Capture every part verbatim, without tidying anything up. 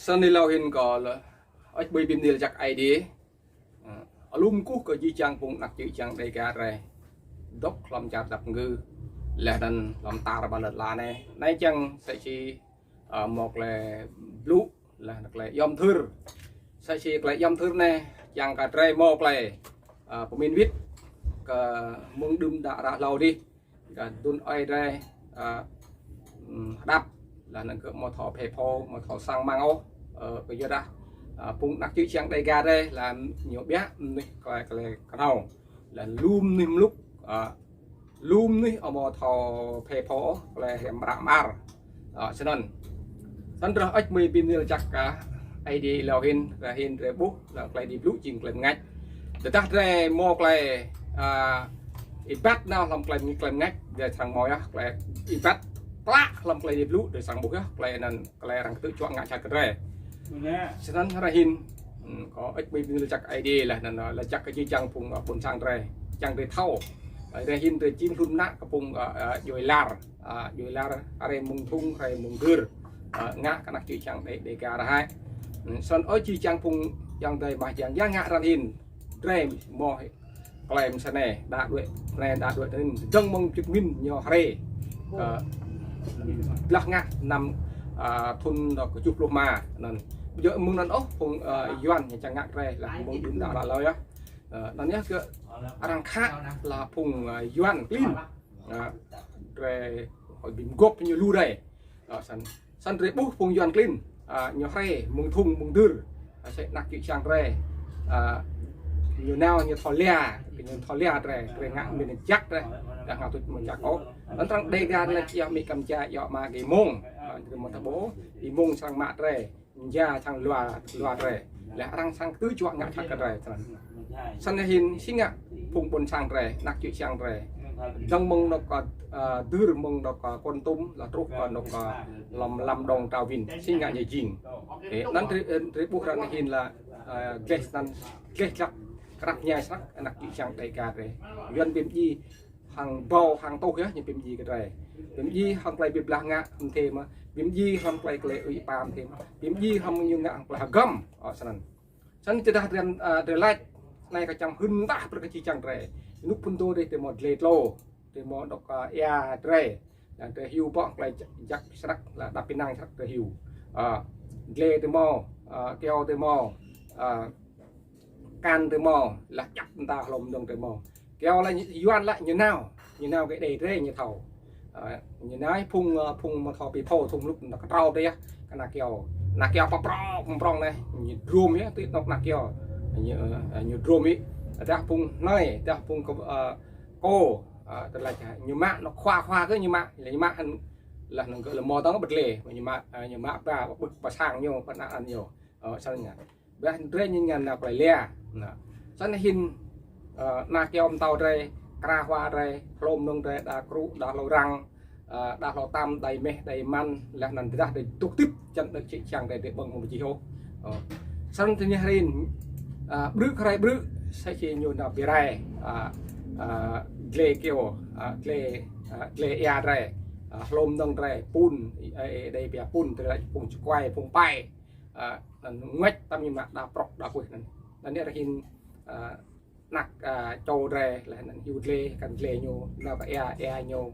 Snăn êlâo hĭn kơ lĕ, ăt ƀuh bi mni lač jăk Aê Diê. Ơ, alum kuh kơ jih jang phung anak čư̆ čhiăng Dega drei dôk hlăm čar dap kngư, leh anăn hlăm tar ƀar lăn ala anei. Anei čiăng msĕ si, ơ, mâo klei blŭ, leh anăn klei yom thưr. Msĕ si klei yom thưr anei, čiăng kơ drei mâo klei, ơ, pơmĭn wĭt kơ mơ̆ng đưm đă ară hlâo dih, kơ dŭn ơi drei, ơ, ưm, hđăp, leh anăn kơ mâo thâo phê phô, mâo thâo sang mang ôh, ơ, kyuadah, ơ, phung anak čư̆ čhiăng Dega drei leh ñu ƀiă mnuih klei, klei knhâo, leh lu mnuih mluk, ơ, lu mnuih amâo thâo phê phô ôh, klei hriăm mră mơar. Ơ, snăn. Snăn drei ăt mâo bi mni lač jăk kơ Aê Diê êlâo hĭn, drei hĭn drei ƀuh, leh klei Aê Diê blŭ jing klei mngač. Tơdah drei mâo klei, ơ, êbat nao hlăm klei, klei mngač, drei srăng mâo yơh, klei êbat klă hlăm klei Aê Diê blŭ, drei srăng ƀuh yơh, klei anăn, klei arăng ktư̆ juă ngă jhat kơ drei. Snăn drei hĭn, ưm, kơ ăt mâo bi mni lač jăk Aê Diê leh anăn, ơ, lač jăk kơ jih jang phung, ơ, ƀuôn sang drei, čiăng drei thâo. Ơ, drei hĭn drei jing hlŭn mnă kơ phung, ơ, ơ, djuê lar, ơ, djuê lar, hruê mơ̆ng thŭng, hruê mơ̆ng gưr, ơ, ngă kơ anak čư̆ čhiăng Dega drei hĕ. Ưm, snăn ôh jih jang phung yang drei mah yang yang ngă arăng hĭn, drei mâo klei msĕ anei, đa đuĕ, anei đa đuĕ anăn, dơ̆ng mơ̆ng čŭt min ñu hriê. Ơ, blah ngă năm, ơ, thŭn dôk kjuh pluh êma, anăn. Ƀiădah mơ̆ng anăn ôh, phung, ơ, Yuăn ñu čiăng ngă drei leh mơ̆ng đưm đă ară hlâo yơh. Ơ, anăn yơh kơ arăng khă leh phung, ơ, Yuăn klin. Ơ, drei, ơ, bi mguôp ñu lu drei. Ơ, snăn, snăn drei ƀuh phung Yuăn klin, ơ, ñu hriê mơ̆ng thŭng mơ̆ng gưr, ơ, msĕ anak čư̆ čhiăng drei, ơ, ñu nao ñu thâo lia, ñu thâo lia drei, drei ngă mĭn jăk drei, dah ngă tuč mĭn jăk ôh. Anăn arăng Dega drei yơh mĭn kăm ja yơh mă kơ mông, ơ, drei mâo thâo ƀuh, bi mông srăng mă drei, ja srăng lua, lua drei. Leh arăng srăng ktư̆ juă ngă jhat kơ drei, snăn. Snăn hĭn si ngă phung ƀuôn sang drei, anak čư̆ čhiăng drei. Dơ̆ng mơ̆ng dôk, ơ, gưr mơ̆ng dôk, ơ, Kon Tum, leh truh kơ dôk, ơ, hlăm Lâm Đồng Trà Vinh, si ngă ñu jing. Ơ, anăn drei, ơ, drei ƀuh arăng hĭn leh, ơ, dleh snăn, dleh jăk, krăp mñai snăk, anak čư̆ čhiăng Dega drei. Yuăn bi mdjiê hŏng ƀâo hŏng tuh yơh, ñu bi mdjiê kơ drei. Bi mdjiê hŏng klei bi blah ngă, mthê mơh. Bi mdjiê hŏng klei, klei ui pam mthê mơh. Bi mdjiê hŏng ñu ngă hŏng klei hgăm, ơ, snăn. Snăn tơdah drei, ơ, drei lač, anei kơ čiăng hưn mdah brei kơ jih jang drei. Ênuk phŭn dô drei, drei mâo dlê tlô, drei mâo dôk, ơ, êa drei. Leh drei hiu bŏ klei jăk, jăk snăk, leh dăp ênang snăk drei hiu. Ơ, dlê drei mâo, ơ, kyâo drei mâo, ơ, kan drei mâo, leh djăp mta hlô mnơ̆ng drei mâo. Kyâo leh ñu, Yuăn leh ñu nao, ñu nao kơ đei drei ñu thâo. Ơ, ñu nao phung, ơ, phung mâo thâo bi phô, phung mluk mta ktrâo drei yơh, kơ anak kyâo. Anak kyâo pơprŏng, pơprŏng anei, ñu drôm yơh, ti anôk anak kyâo. Ñu, ơ, ñu drôm yơh. Dah phung anei, dah phung kơ, ơ, kơ, ơ, tơdah ñu mă, anôk khua, khua kơ ñu mă, leh ñu mă hăn, leh anăn kơ leh mâo tơl ƀơ̆t leh, ñu mă, ơ, ñu mă ba, ƀơ̆t ba sang ñu, ba anăn ñu. Ơ, snăn ngă. Ƀiădah drei ñu ngă nao klei lia. Nah. Snăn hĭn, ơ, anak kyâo mtâo drei, kra hua drei, hlô mnơ̆ng drei, đa krŭ, đa hlô răng, ơ, đa hlô tam, đa meh, đa man, leh anăn tơdah drei dôk tĭp, čiăng dôk čư̆ čhiăng drei, drei ƀơ̆ng mâo jih ôh. Ơ. Snăn tơdah hrin, ơ, ƀrư̆ hruê ƀrư̆, msĕ si ñu nao bi rai, ơ, ơ, dlê kyâo, ơ, dlê, ơ, dlê êa drei, ơ, hlô mnơ̆ng drei, pŭn, ơ, ơ, drei pia pŭn, drei lač phung čkuai, phung pai, ơ, anăn ngă tăm ñu mă đa prŏk đa kuih anăn. Anăn ară hĭn, ơ, anak, ơ, čô drei, leh anăn hiu dlê, kăn dlê ñu, nao kơ êa, êa ñu.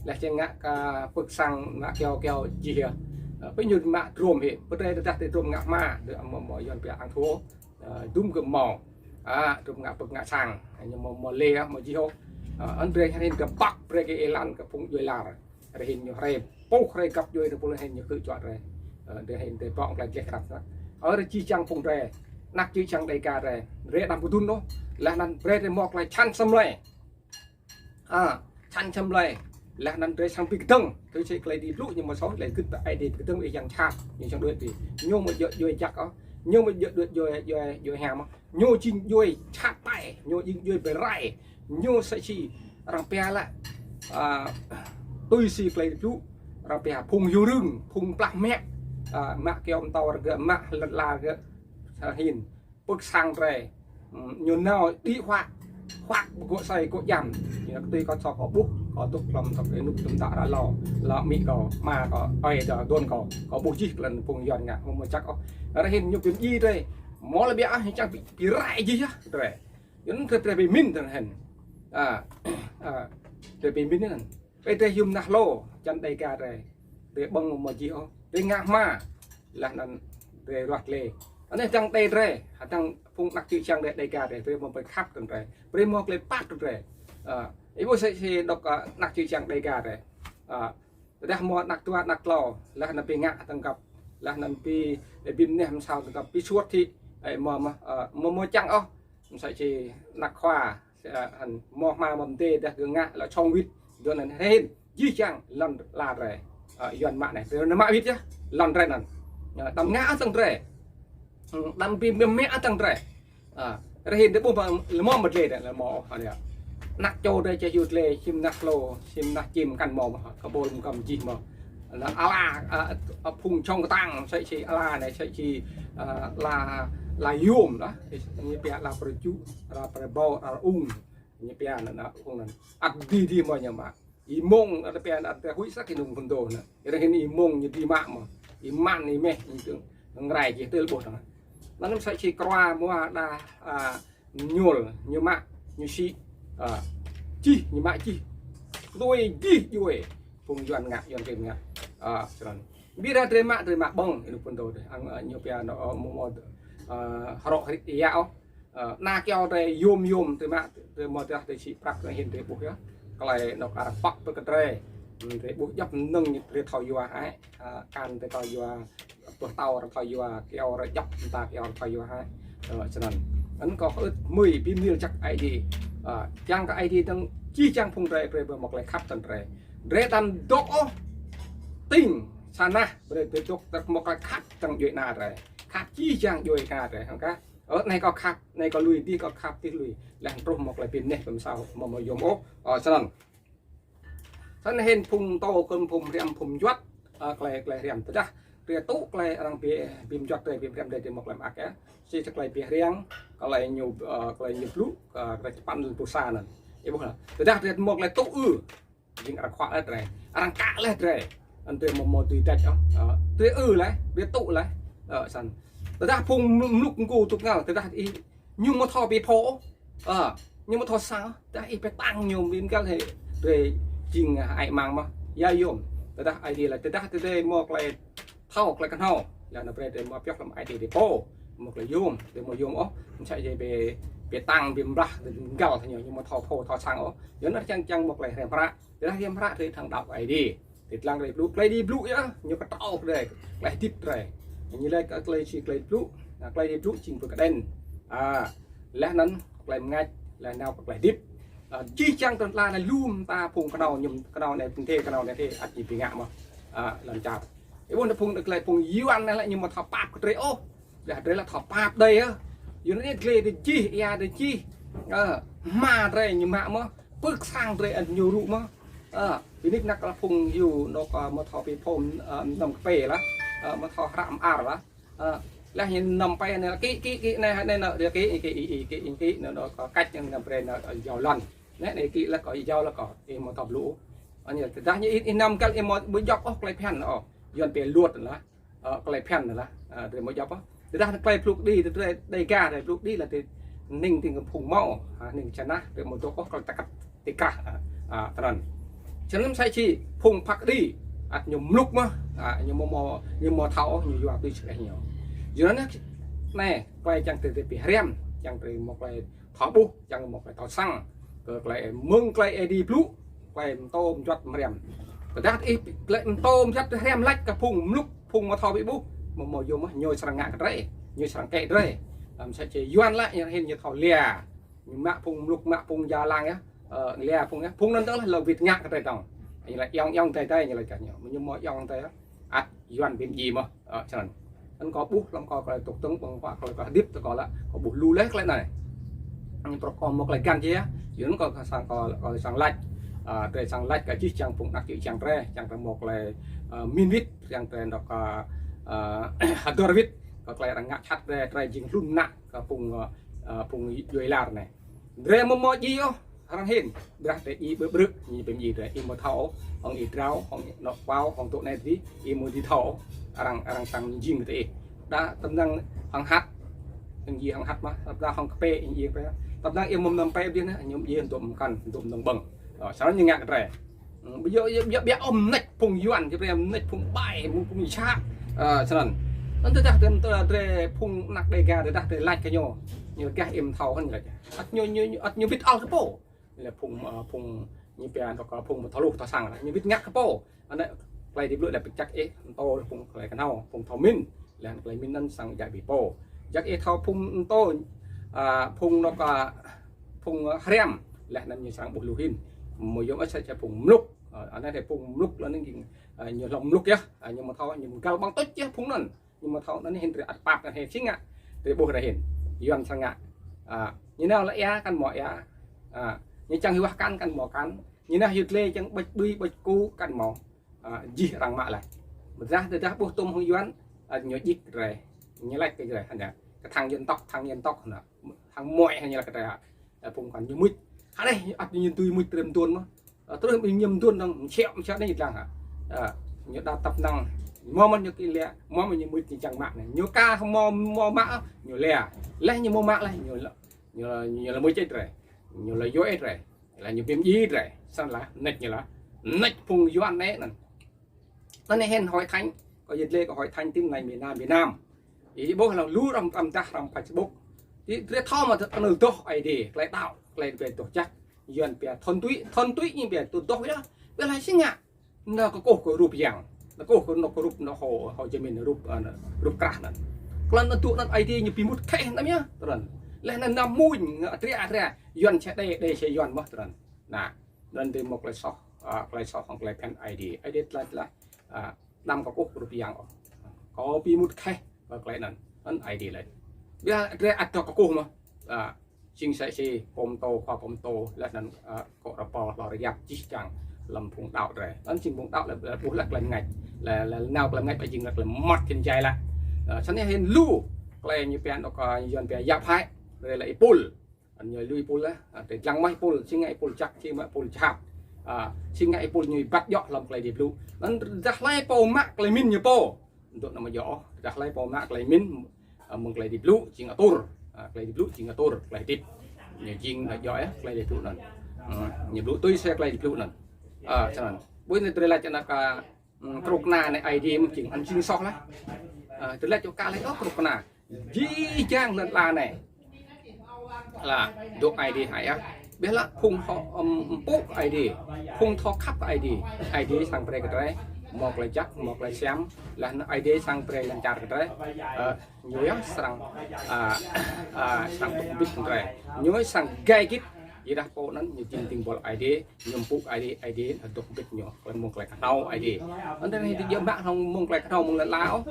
Leh čiăng ngă kơ pưk sang, ngă kyâo, kyâo jih yơh. Ơ, pơ ñu mă drôm hĕ, pơ drei tơdah drei drôm ngă hma, drei mâo, mâo Yuăn pia ăn thua, ơ, dŭm kơ mâo. Ơ, drôm ngă pưk ngă sang, ñu mâo, mâo leh, mâo jih ôh. Ơ, anăn drei hrin kơ păk, brei kơ êlan kơ phung djuê lar. Ară hĭn ñu hriê, pô hriê găp djuê drei pô leh hĭn ñu ktư̆ juă drei. Ơ, drei hĭn drei bŏ klei dleh krăp snăk. Ơ, drei jih jang phung drei, anak čư̆ čhiăng Dega drei, drei đăm kdŭn ôh, leh anăn brei drei mâo klei čhăn asei mlei. Ơ, čhăn asei mlei. Leh anăn drei srăng bi kdơ̆ng, tui si klei Aê Diê blŭ ñu mâo soh, leh gĭt Aê Diê bi kdơ̆ng ih yang čhat, ñu čiăng đuĕ bi. Ñu amâo djŏ djuê jăk ôh, ñu amâo djŏ đuĕ djuê, djuê, djuê hiam ôh. Ñu jing djuê čhat ƀai, ñu jing djuê bi rai, ñu msĕ si arăng pia leh, ơ, tui si klei blŭ, arăng pia phung hiu rưng, phung plah mă, ơ, mă kyâo mtâo arăng gơ̆, mă lăn ala arăng gơ̆, sa hĭn, pưk sang drei, ưm, ñu nao đĭ huă, Huăk gŏ asei gŏ djam. Ñu tui kâo thâo kâo ƀuh, kâo dôk hlăm tơk ênuk tơm tă ră lâo. Lă amĭ kâo, ama kâo, ơi kâo, aduôn kâo, kâo ƀuh jih klei phung Yuăn ngă, amâo mâo jăk ôh. Ară hĭn ñu bi mdjiê drei. Mâo lĕ ƀiă ah, ñu čiăng bi, bi rai jih yơh drei. Yuăn drei, drei bi mĭn drei hĭn. A, a, drei bi mĭn anăn. Ƀiădah yuôm nah hlô, čăn Đêga drei. Drei ƀơ̆ng amâo mâo jih ôh. Drei ngă hma. Leh anăn drei ruah leh. Anei hdơ̆ng drei, hdơ̆ng phung anak čư̆ čhiăng drei Đêga drei, drei amâo bi khăp hdơ̆ng drei. Drei mâo klei pap hdơ̆ng drei. A, ih ƀuh si, si dôk, a, anak čư̆ čhiăng Đêga drei. A, tơdah mâo anak dua, anak tlâo, leh anăn bi ngă hdơ̆ng găp. Leh anăn bi, bi mneh msao hdơ̆ng găp, bi suôt thĭ. Ơ, mâo, mâo, a, mâo, mâo čiăng ôh. Msĕ si anak khua, si, a, hăn, mâo hma mâo mdê dah gơ̆ ngă lŏ čŏng wĭt, dua anăn hĭn, jih jang lăn ala drei. A, Yuăn mă anei, drei mă wĭt yơh, lăn drei anăn. A, đăm ngă hdơ̆ng drei. Hmm, đăm bi mă hdơ̆ng drei. A, ară hĭn drei ƀuh mâo, mâo mdê drei, mâo, a, anei. Anak čô drei čeh yut leh, čĭm nah hlô, čĭm nah čĭm kăn mâo, kơ ƀôl mkăm jih mâo. Anăn ala, a, a, phung čŏng ktang, msĕ si ala anei, msĕ si, a, ala, ala yuôm lah. Ñu pia ala prču, ala prbâo, ala ung. Ñu pia anăn, a, ung anăn. Ăt dih dih mâo ñu mă. Êmông, ăt pia anăn, ăt huĭ săk ênŭm phŭn dô anăn. Ară hĭn êmông ñu dih mă mâo. Êman êmeh, ñu tơ̆ng ngrai jih tơl ƀuh anăn. Anăn msĕ si krua mâo đa, a, ñuôl, ñu mă, ñu sĭ, a, jih, ñu mă jih. Tui jih djuê. Phung Yuăn ngă, Yuăn klin ngă. A, snăn. Bi ară drei mă, drei mă ƀơ̆ng, ênŭm phŭn dô drei. Ang, a, ñu pia anăn, a, mâo, mâo, a, hrŏ hriê êa ôh. A, anăn kyâo drei yuôm yuôm, drei mă, drei mâo drei sĭ prăk drei hĭn drei ƀuh yơh. Klei anôk arăng pŏk bi kơ drei. Hmm, drei ƀuh djăp mnơ̆ng drei thâo yua hĕ. A, kan drei thâo yua. Pơh tâo arăng thâo yua, kyâo arăng djăp, mta kyâo arăng thâo yua hĕ. Ơ, snăn. Anăn kâo ưt mui bi mnil jăk Aê Diê. A, čiăng kơ Aê Diê dơ̆ng jih jang phung drei, drei bi mâo klei khăp hdơ̆ng drei. Drei đăm dôk ôh. Tĭng, sa nah, drei, drei dôk, drei mâo klei khăp hdơ̆ng djuê ana drei. Khăp jih jang djuê ana drei. Hŏng kah, ơ, anei kâo khăp, anei kâo lui, dih kâo khăp, dih lui. Leh truh mâo klei bi mneh bi msao, mâo, mâo yuôm ôh. Ơ, snăn. Snăn hĭn phung mtô kơ phung hriăm phung mjuăt, a, klei, klei hriăm tơdah. Drei tŭ klei arăng bi, bi mjuăt drei, bi hriăm drei, drei mâo klei mơak yơh. Si klei bi hriăm, klei ñu, a, klei ñu blŭ, a, klei čpăn lăn pô sa anăn. Ih ƀuh lah. Tơdah drei mâo klei tŭ ư. Jing arăng khuă leh drei. Arăng kă leh drei. Anăn drei mâo, mâo dưi đăč ôh. A, drei ư leh, drei tŭ leh. A, snăn. Tơdah phung mluk mgu tŭk ngăl, tơdah ih ñu mâo thâo bi phô. A, ñu mâo thâo săng, tơdah ih bi tăng ñu bi mgăl hĕ, drei jing, a, ai mang mơh, ya yuôm. Tơdah Aê Diê lač, tơdah drei mâo klei thâo klei knhâo, ya na brei drei mâo pioh hlăm Aê Diê drei pô, mâo klei yuôm, drei mâo yuôm ôh, msĕ si bi, bi tăng, bi mblah, bi mgăl ñu, ñu mâo thâo phô, thâo săng ôh. Yua anăn čiăng, čiăng mâo klei hriăm hră, tơdah hriăm hră drei thâo đăo Aê Diê. Ti dlăng klei blŭ, klei Aê Diê blŭ yơh, ñu ktrâo drei. Klei hdĭp drei. Ñu lač kơ klei si klei blŭ, a, klei Aê Diê blŭ jing bi kđen. A, leh anăn klei mngač, leh nao kơ klei hdĭp. A, jih jang tơl tla anei lu mta phung knhâo ñu, knhâo anei pơthê, knhâo anei thê, ăt ñu bi ngă mơh. A, lăn čar. Ih ƀuh anei phung, klei phung Yuăn anei lĕ ñu mâo thâo pap kơ drei ôh. Dah drei lĕ thâo pap drei yơh. Yua anei klei drei jih, êa drei jih. Ơ, hma drei ñu mă mơh. Pưk sang drei ăt ñu rŭ mơh. Ơ, bi nik nak lah phung yu anôk, ơ, mâo thâo bi phô, ơ, mnăm kpei lah. Ơ, mâo thâo hră mơar lah. Ơ, leh ñu mnăm kpei anei lah kĭ, kĭ, kĭ, anei, anei, anei, drei kĭ, kĭ, kĭ, kĭ, anei, anôk, ơ, kač ñu mnăm brei anôk, ơ, jao lăn. Anei, anei kĭ lah kâo jao lah kâo. Ih mâo thâo blŭ. Anei, tơdah ñu ih, ih năm găl ih mâo bi djŏp ôh klei bhiăn ôh. Yuăn bi luôt lah. Ơ, klei bhiăn lah, ơ, drei mâo djŏp ôh. Tơdah klei blŭ kđi, drei, drei Đêga, drei blŭ kđi lah drei ning tĭng kơ phung mâo, ha, ning čanah, drei mâo dôk ôh, klei tơkăt ti krah, a, a, tơnăn. Snăn msĕ si phung phat kđi, ăt ñu mluk mơh, a, ñu mâo, mâo, ñu mâo thâo ôh, ñu yua tui si klei ñu. Yua anăn, anei, klei čiăng drei, drei bi hriăm, čiăng drei mâo klei thâo ƀuh, čiăng mâo klei thâo săng. Kơ klei mơ̆ng klei Aê Diê blŭ, klei mtô mjuăt mriăm. Tơdah ih klei mtô mjuăt hriăm lač kơ phung mluk, phung mâo thâo bi ƀuh, mâo, mâo yuôm mơh, ñu srăng ngă kơ drei, ñu srăng kĕ drei. Ơ, msĕ si Yuăn lĕ, ñu hĭn ñu thâo lia. Ñu mă phung mluk, mă phung ya lang yơh, ơ, lia phung yơh. Phung anăn tơl lŏ wĭt ngă kơ drei dơ̆ng. Ñu lač ayŏng, ayŏng drei, drei, ñu lač kơ ñu. Ñu mâo ayŏng drei yơh. Ăt Yuăn bi mdjiê mơh, ơ, snăn. Anăn kâo ƀuh hlăm kâo klei tŭk tơ̆ng ƀơ̆ng huă klei kâo hdĭp tơ kâo lĕ, kâo ƀuh lu leh klei anei. Anăn prŏng kâo mâo klei găn jih, yua anăn kâo srăng kâo, kâo srăng lač, ơ, drei srăng lač kơ jih jang phung anak čư̆ čhiăng drei, čiăng drei mâo klei, ơ, mĭn wĭt, čiăng drei dôk, ơ, ơ, hdơr wĭt, kơ klei arăng ngă jhat drei, drei jing hlŭn mnă kơ phung, ơ, ơ, phung djuê lar anei. Drei amâo mâo djiê ôh, arăng hĭn. Ƀiădah drei djiê ƀrư̆ ƀrư̆, ñu bi mdjiê drei, ih amâo thâo ôh, hŏng ih drao, hŏng ih nao kpao, hŏng tŭ anei dih, ih amâo dưi thâo ôh, arăng, arăng srăng mjing kơ ih. Đa tăm năng hŏng hăt, ih djiê hŏng hăt mơh, tăm năng hŏng kpei, ih djiê kpei. Tăm năng ih amâo mnăm kpei ƀiă anei, ñu djiê dôk mkăn, dôk mnơ̆ng ƀơ̆ng. Ơ, snăn ñu ngă kơ drei. Ơ, ƀiă, ƀiă, ƀiă, ƀiă ôh mnêč phung Yuăn, ƀiă, ƀiă mnêč phung ƀai, phung, phung jhat. Ơ, snăn. Anăn tơdah drei, drei phung anak Đêga, tơdah drei lač kơ ñu, ñu gah ih amâo thâo hŏng lač. Ăt ñu, ñu, ñu, ăt ñu wĭt ăl kơ pô. Leh phung, ơ, phung ñu pia dôk, ơ, phung amâo thâo hluh thâo săng, ñu wĭt ngă kơ pô. Anei klei Aê Diê blŭ leh bi jăk ih, mtô phung klei knhâo, phung thâo mĭn, leh klei mĭn anăn srăng djă bi pô. Jăk ih thâo phung mtô, ơ, phung dôk, ơ, phung hriăm, leh anăn ñu srăng ƀuh lu hĭn. Amâo yơh ăt sa čô phung mluk, ơ, anei drei phung mluk leh anăn jing, ơ, ñu hlŏng mluk yơh, ơ, ñu amâo thâo, ñu mgăl ƀăng tuč yơh phung anăn. Ñu amâo thâo anăn hĭn drei ăt pap anăn hĭn si ngă. Drei ƀuh drei hĭn. Yuăn srăng ngă. Ơ, ñu nao lŏ êa kăn mâo êa. Ơ, ñu čiăng hiu wah kăn kăn mâo kăn. Ñu nao hiu dlei čiăng ƀuč ƀui ƀuč ku kăn mâo. Ơ, jih arăng mă leh. Tơdah, tơdah ƀuh tuôm hŏng Yuăn, ơ, ñu djik drei. Ñu lač kơ drei, hŏng anei. Kơ thăng dân tộc, thăng dân tộc, anăn. Thăng muai, ñu lač kơ drei. Ơ, phung kăn ñu mưč. Hă anei, ăt ñu dưi mưč drei mduôn mơh. Ơ, truh bi ñu mduôn dơ̆ng, msiŏ, msiŏ anei dlăng hă. Ơ, ñu đa tăp năng. Mâo mơh ñu kĭ lĕ, mâo mơh ñu mưč ñu čiăng mă anei. Ñu ka mâo, mâo mă, ñu lĕ. Leh ñu mâo mă leh, ñu lĕ, ñu, ñu lĕ mưč ih drei. Ñu lĕ yua ih drei. Leh ñu bi mdjiê drei. Snăn leh, mnêč ñu leh. Mnêč phung Yuăn anei anăn. Anăn hĭn Hội Thánh, kơ yăl dliê kơ Hội Thánh Tin Lành miền Nam, miền Nam. Ih ƀuh lăng lu arăng, arăng dah arăng Facebook. Ti drei thâo mă tơ anăn doh Aê Diê, klei đăo, klei bi doh jăk. Yuăn pia thuần túy, thuần túy ñu pia tŭ doh yơh. Bi lač si ngă. Nao kkuh kơ rup yang. Nao kkuh kơ, nao kơ rup, nao Hồ, Hồ Chí Minh rup, ơ, rup krah anăn. Klei anăn tŭ anăn Aê Diê ñu bi mŭt kheh anăn yơh, tơrăn. Leh anăn nao mmuñ, atria, atria. Yuăn čĕ đei, đei čĕ Yuăn mơh, tơrăn. Anăn. Anăn drei mâo klei soh, ơ, klei soh hŏng klei bhiăn Aê Diê. Aê Diê lač leh, ơ, đăm kkuh rup yang ôh. Kâo bi mŭt kheh kơ klei anăn. Anăn Aê Diê lač. Bi drei ăt dôk kkuh mơh. Ơ, jing sa si pô mtô, khua pô mtô, leh anăn, ơ, kơ rơpâo hlŏng rơyap jih jang hlăm phung đăo drei. Anăn jing phung đăo leh, leh ƀuh leh klei mngač. Leh, leh nao klei mngač leh jing leh klei mmăt kơ jai leh. Ơ, snăn hĭn lu klei ñu pia dôk, ơ, Yuăn pia yap hại. Drei leh êpul. Anăn ñu lui êpul leh, ơ, drei dlăng mơh êpul, si ngă êpul jăk, si ngă êpul jhat. Ơ, si ngă êpul ñu êbat djŏ hlăm klei Aê Diê blŭ. Anăn tơdah hlei pô mă klei mĭn ñu pô. Dôk anăn amâo djŏ ôh, tơdah hlei pô mă klei mĭn, ơ, mơ̆ng klei Aê Diê blŭ, jing atur. Ơ, klei Aê Diê blŭ, jing atur, klei hdĭp. Ñu jing anăn djŏ yơh, klei Aê Diê blŭ anăn. Ơ, ñu blŭ tui si klei Aê Diê blŭ anăn. Ơ, snăn. Ƀuh anei drei lač anăn kơ, ơ, knŭk kna anei Aê Diê mơh jing, anăn jing soh leh. Ơ, drei lač čô ka leh, ơ, knŭk kna. Jih jang lăn ala anei. Leh, dôk Aê Diê hă yơh. Bi lač phung hŏ, ưm, mpŭ kơ Aê Diê. Phung thâo khăp kơ Aê Diê. Aê Diê srăng brei kơ drei mâo klei jăk, mâo klei siam. Leh anăn Aê Diê srăng brei lăn čar kơ drei. Ơ, ñu yơh srăng, ơ, ơ, srăng dôk mbĭt kơ drei. Ñu srăng gai gĭt. Ƀiădah pô anăn ñu jing dĭng buăl Aê Diê. Ñu mpŭ Aê Diê, Aê Diê dôk mbĭt ñu. Klei mơ̆ng klei knhâo Aê Diê. Anăn hĭn ti jơ mă hŏng mơ̆ng klei knhâo mơ̆ng lăn ala ôh.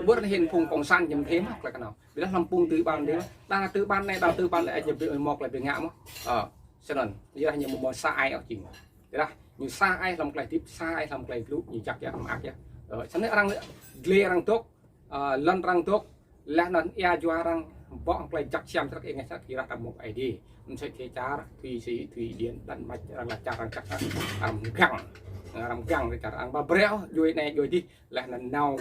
Ƀuh anăn hĭn phung cộng sản ñu mdê mơh klei knhâo. Bi lač hlăm phung tư bản dih. Đa tư bản anei, đa tư bản leh, ñu bi mâo klei bi ngă mơh. Ơ, snăn. Ƀiădah ñu amâo sa ai ôh jing. Ƀiădah ñu sa ai hlăm klei hdĭp, sa ai hlăm klei blŭ, ñu jăk yơh, mơak yơh. Ơ, snăn arăng leh, dliê arăng dôk, ơ, lăn arăng dôk, leh anăn êa juă arăng, bŏ hŏng klei jăk siam srăng êngeh srăng kơ arăng mâo Aê Diê. Msĕ si čar, Thụy Sĩ, Thụy Điển, Đan Mạch, arăng lač čar arăng jăk, arăng mgang. Arăng mgang, čar arăng ba brei ôh, djuê anei, djuê dih, leh anăn nao,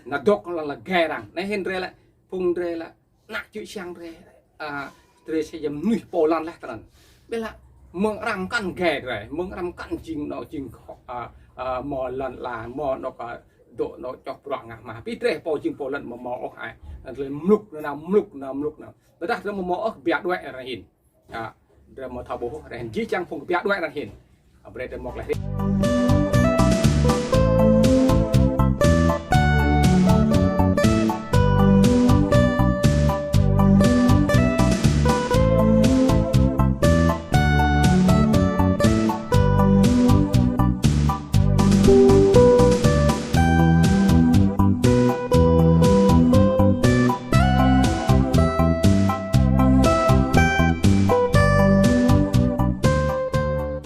nao dôk lăn ala gai arăng. Anei hĭn drei leh, phung drei leh, anak čư̆ čhiăng drei, ơ, drei sĭt jing mnuih pô lăn leh tơrăn. Bi lač mơ̆ng arăng kăn gai drei, mơ̆ng arăng kăn jing nao jing kho, ơ, ơ, mâo lăn ala, mâo nao kơ dôk nao čoh bruă ngă hma. Bi drei pô jing pô lăn amâo mâo ôh ai. Drei mluk nao, mluk nao, mluk nao. Tơdah drei amâo mâo ôh kbiă đuĕ arăng hĭn. Ơ, drei amâo thâo ƀuh ôh, arăng hĭn jih jang phung kbiă đuĕ arăng hĭn. Ơ, brei drei mâo klei hdĭp.